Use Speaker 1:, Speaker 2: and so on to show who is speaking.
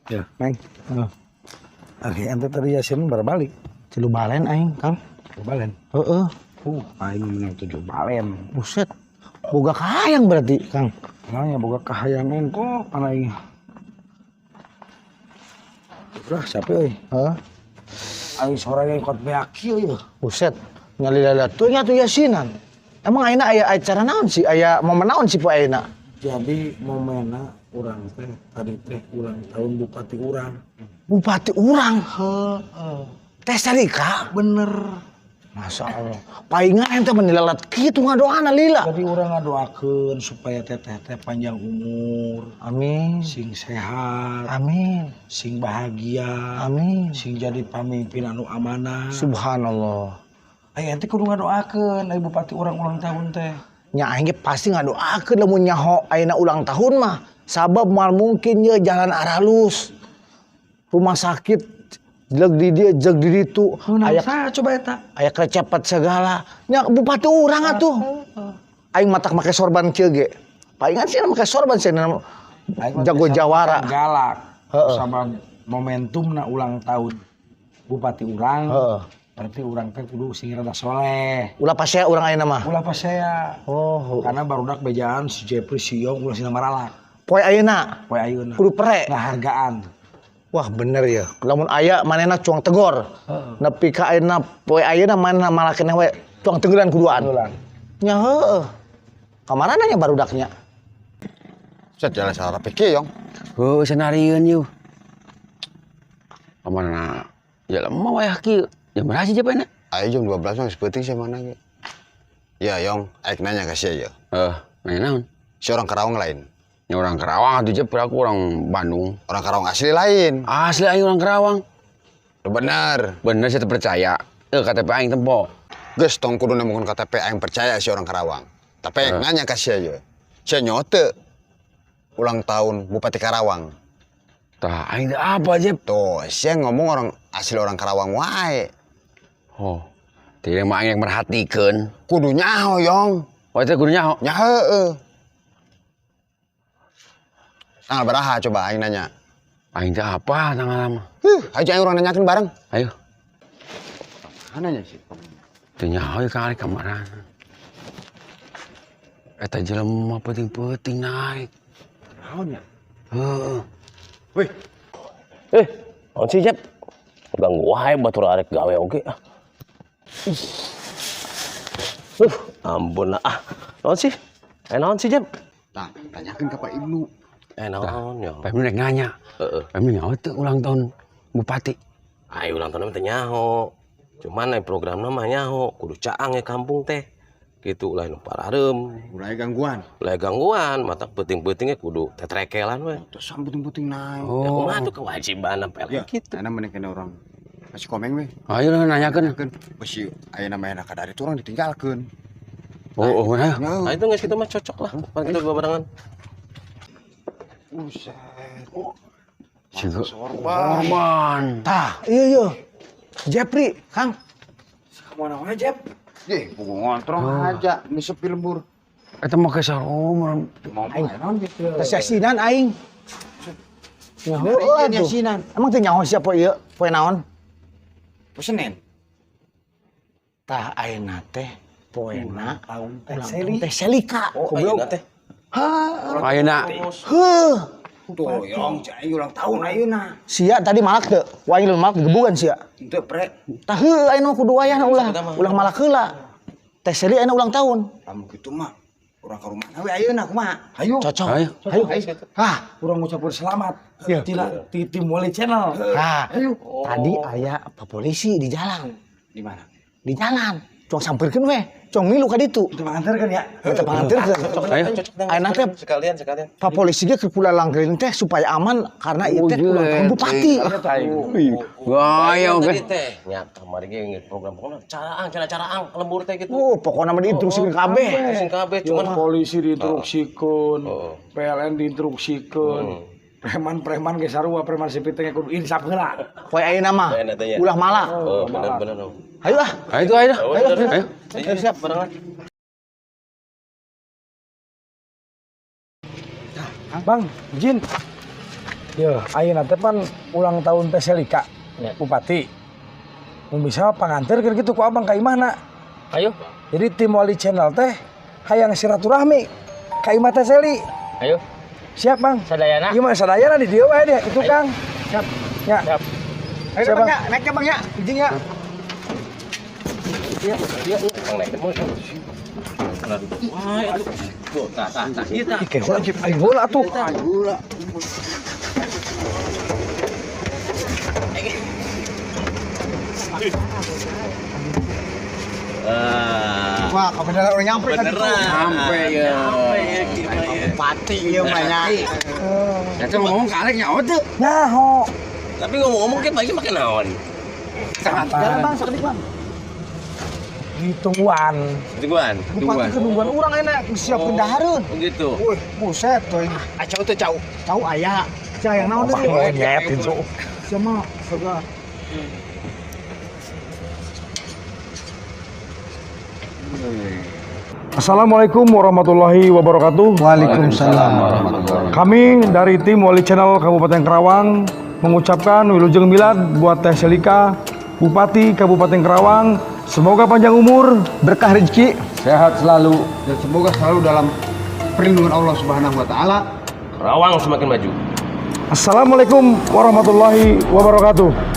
Speaker 1: Ya.
Speaker 2: Meng.
Speaker 1: Heeh.
Speaker 2: Oke, ente tadi Yasin berbalik.
Speaker 1: 3 balen aing, Kang.
Speaker 2: 3 balen.
Speaker 1: Heeh.
Speaker 2: Aing menang 7 balen.
Speaker 1: Buset. Boga kahayang berarti, Kang.
Speaker 2: Emangnya boga kahayang engko pan aing. Udah, siapa euy?
Speaker 1: Heeh.
Speaker 2: Aing sorang kot beak kieu yeuh.
Speaker 1: Buset. Nyalila tuh nya tuh yasinan. Emang ayeuna aya acara naon sih? Aya momen naon sih poe ayeuna?
Speaker 2: Jadi momenna urang teh tadi teh ulang tahun bupati urang.
Speaker 1: Bupati urang.
Speaker 2: Heeh.
Speaker 1: Teh Sarika.
Speaker 2: Bener.
Speaker 1: Masya Allah. Paingan ente menilalat kitu ngadoana lila.
Speaker 2: Jadi urang ngadoakeun supaya teteh teh panjang umur,
Speaker 1: Amin.
Speaker 2: sing sehat,
Speaker 1: Amin.
Speaker 2: sing bahagia,
Speaker 1: Amin.
Speaker 2: sing jadi pamimpin anu amanah.
Speaker 1: Subhanallah.
Speaker 2: Aing ente kudu ngadoakeun ai bupati urang ulang tahun teh.
Speaker 1: Nya aing ge pasti ngadoakeun lamun nyaho ayeuna ulang tahun mah. Sabab moal mungkin ye jalan aralus. Rumah sakit jeleg di dia jeleg di ditu.
Speaker 2: Aya
Speaker 1: Aya
Speaker 2: saha coba eta?
Speaker 1: Aya kecepet segala. Nya bupati urang atuh. Aing matak make sorban kieu ge. Palingan sih make sorban sih
Speaker 2: Aing mah
Speaker 1: jago
Speaker 2: teh
Speaker 1: jawara.
Speaker 2: Galak.
Speaker 1: Heeh.
Speaker 2: Sama momentumna ulang tahun bupati urang.
Speaker 1: Heeh.
Speaker 2: Berarti urang teh kudu sing rada soleh.
Speaker 1: Ulah pasea urang ayeuna mah.
Speaker 2: Ulah pasea.
Speaker 1: Oh,
Speaker 2: Karena barudak bejaan si Jepri si Yong ulah sina maralak.
Speaker 1: Poe ayeuna
Speaker 2: Poe ayeuna.
Speaker 1: kudu pere.
Speaker 2: Ngahargaan.
Speaker 1: Wah bener ya. Lamun aya manehna cuang tegor.
Speaker 2: Heeh.
Speaker 1: Nepi ka ayeuna poe ayeuna manehna malah keneh we cuang tegelan kuduan.
Speaker 2: Tegelan.
Speaker 1: Nya heueuh. Kamarana nya barudaknya.
Speaker 3: Set jalan salah pikir yong.
Speaker 4: Heuh senarieun yeuh. Kamarana jalan mah wayah kieu. Jam berapa sih Jep ayeuna?
Speaker 3: Ayo jam 12 mah geus peuting sia mana ge. Ya yong, aik nanya ka sia ye.
Speaker 4: Heuh, nanya naon?
Speaker 3: Si orang Karawang lain.
Speaker 4: Ya orang Karawang atuh Jep, aku orang Bandung.
Speaker 3: Orang Karawang asli lain.
Speaker 4: Asli aing orang Karawang.
Speaker 3: Udah bener.
Speaker 4: Bener saya percaya. KTP aing tempo.
Speaker 3: Geus tong kudu nemukeun KTP aing percaya si orang Karawang. Tapi aing nanya ka sia ye. Sia nyote ulang tahun Bupati Karawang.
Speaker 4: Tah aing teh apa Jep?
Speaker 3: Tuh, sia ngomong orang asli orang Karawang wae.
Speaker 4: Oh, tidak mah aing yang merhatikeun.
Speaker 3: Kudu nyaho yong.
Speaker 4: Oh, itu kudu nyaho.
Speaker 3: Nya heueuh. Tanggal beraha coba aing nanya.
Speaker 4: Aing teh apa tanggal lama?
Speaker 3: Huh, ayo aing urang nanyakeun bareng.
Speaker 4: Ayo.
Speaker 3: Mana nya sih?
Speaker 4: Teu nyaho ieu kali kamarana. Eta jelema peuting-peuting naik.
Speaker 2: Naon nya?
Speaker 4: Heeh.
Speaker 3: Wih.
Speaker 5: Naon sih Jep? Ganggu wae batur arek gawe oge. Ampun lah. Ah, naon sih? Naon sih Jep?
Speaker 3: Tah, tanyakeun ka Pak Ibnu.
Speaker 5: Naon ya?
Speaker 4: Pak Ibnu rek nanya.
Speaker 5: Heeh.
Speaker 4: Pak Ibnu nyaho teu ulang tahun bupati.
Speaker 5: Ai ulang tahun mah teu nyaho. Cuman ai programna mah nyaho, kudu caang ya kampung teh. Gitu ulah nu parareum.
Speaker 3: Ulah gangguan.
Speaker 5: Ulah gangguan, mata peuting-peutingnya kudu tetrekelan we.
Speaker 3: Terus sampeting-puting naik.
Speaker 4: Oh.
Speaker 5: Ya kumaha tuh kewajiban sampai
Speaker 3: Ya,
Speaker 5: gitu.
Speaker 3: Ana mending kena orang masih komeng we.
Speaker 4: Ayo lah nanyakeun.
Speaker 3: Nanyakeun. Besi aya namanya kadari itu orang ditinggalkeun.
Speaker 4: Oh, oh, nah.
Speaker 5: Nah, itu geus kitu mah cocok lah. Pan kita barengan.
Speaker 3: Buset.
Speaker 4: Siga
Speaker 3: Sorban.
Speaker 4: sorban.
Speaker 1: Tah, iya iya. Jepri, Kang.
Speaker 2: Kemana wae Jep?
Speaker 3: Ye, buku ngontrong aja, ini sepi lembur.
Speaker 4: Eta make sarung.
Speaker 3: Mau naon gitu.
Speaker 1: Tes yasinan aing. Nya heueuh atuh.
Speaker 3: Yasinan.
Speaker 1: Emang teu nyaho sia poe ieu, poe naon?
Speaker 3: Poe Senin.
Speaker 1: Tah ayeuna teh poena
Speaker 2: Tahun teh
Speaker 1: ulang
Speaker 2: Seli.
Speaker 1: tahun teh Selika.
Speaker 5: Oh,
Speaker 1: Goblok.
Speaker 5: ayeuna teh.
Speaker 1: Hah.
Speaker 4: Ayeuna.
Speaker 1: Heuh.
Speaker 3: Tuh, yong, cai ulang tahun ayeuna.
Speaker 1: Sia tadi malak teu? Wah aing malak gebugan sia.
Speaker 3: Henteu pre.
Speaker 1: Tah heueuh ayeuna mah kudu wayahna ulah. Ulah malak heula. Teh Seli ayeuna ulang tahun.
Speaker 3: Lamun kitu mah urang ka rumahna we ayeuna kumaha?
Speaker 2: Ayo.
Speaker 1: Cocok.
Speaker 4: Ayo.
Speaker 1: Ayo. Hah.
Speaker 2: Urang ngucapkeun selamat.
Speaker 1: Iya.
Speaker 2: Tina ti tim Wali Channel.
Speaker 1: Hah. Tadi aya pak polisi di jalan.
Speaker 3: Di mana?
Speaker 1: Di jalan. Cong sampeurkeun we. Cong milu ka ditu.
Speaker 2: Itu panganterkeun ya.
Speaker 1: Kita panganterkeun.
Speaker 4: Ayo.
Speaker 1: Ayeuna teh
Speaker 5: Sekalian, sekalian.
Speaker 1: pak polisi ge keur langkeun teh supaya aman karena ieu teh ulang tahun bupati.
Speaker 4: Gaya oke.
Speaker 5: Tadi teh nya kamari ge nge program pokona caraang, cara-caraang lembur teh gitu.
Speaker 1: Oh, pokokna mah diinstruksikeun kabeh.
Speaker 5: Instruksikeun kabeh cuman
Speaker 2: Polisi diinstruksikeun, PLN diinstruksikeun. Preman-preman ge sarua, preman sipit teh kudu insaf heula.
Speaker 1: Poe ayeuna mah
Speaker 5: Poe ayeuna teh nya.
Speaker 1: ulah malak.
Speaker 5: Oh, bener bener.
Speaker 1: Ayo ah.
Speaker 4: Ayo tuh ayo.
Speaker 5: Oh,
Speaker 4: Ayo.
Speaker 5: bener.
Speaker 4: Ayo.
Speaker 5: Ayo siap barengan.
Speaker 2: Bang, izin. Ya, ayeuna teh pan ulang tahun Teh Selika,
Speaker 6: Ya.
Speaker 2: Bupati. Mun bisa panganterkeun kitu ku abang ka imahna.
Speaker 6: Ayo,
Speaker 2: Jadi tim Wali Channel teh hayang silaturahmi ka imah Teh Seli.
Speaker 6: Ayo.
Speaker 2: Siap, Bang?
Speaker 6: Sadayana.
Speaker 2: Iya mah sadayana di dieu wae dia, itu Kang.
Speaker 6: Siap.
Speaker 2: Ya.
Speaker 6: Siap.
Speaker 1: Ayo
Speaker 2: Siap,
Speaker 1: Bang
Speaker 2: Bang.
Speaker 1: ya, naik ya Bang ya. Izin ya.
Speaker 5: Bang naik mau. Wah, itu. Tuh, tah tah tah. Ieu tah.
Speaker 2: Ih, kayak heula aing heula atuh.
Speaker 5: Ah.
Speaker 1: Wah, kebenaran orang nyampe kan itu.
Speaker 5: Beneran.
Speaker 4: Sampai ya.
Speaker 1: Bupati ieu mah nya.
Speaker 4: Ya teh ngomong ka arek nyaho teu.
Speaker 2: Nyaho.
Speaker 5: Tapi ngomong-ngomong kan pagi make naon?
Speaker 1: Jalan Bang, sakedik Bang.
Speaker 2: Ditungguan.
Speaker 5: Tungguan.
Speaker 1: Bupati kenungguan urang enak siap dahareun.
Speaker 5: Oh gitu.
Speaker 1: Wih, buset tuh. Ah, cau teh cau. Cau aya. Cau yang naon
Speaker 2: Abang
Speaker 1: deui?
Speaker 2: monyet itu.
Speaker 1: Sama, surga.
Speaker 2: Assalamualaikum warahmatullahi wabarakatuh.
Speaker 1: Waalaikumsalam.
Speaker 2: Kami dari tim Wali Channel Kabupaten Karawang mengucapkan wilujeng milad buat Teh Selika, Bupati Kabupaten Karawang. Semoga panjang umur,
Speaker 1: Berkah rezeki.
Speaker 4: Sehat selalu.
Speaker 3: Dan semoga selalu dalam perlindungan Allah Subhanahu wa taala.
Speaker 5: Karawang semakin maju.
Speaker 2: Assalamualaikum warahmatullahi wabarakatuh.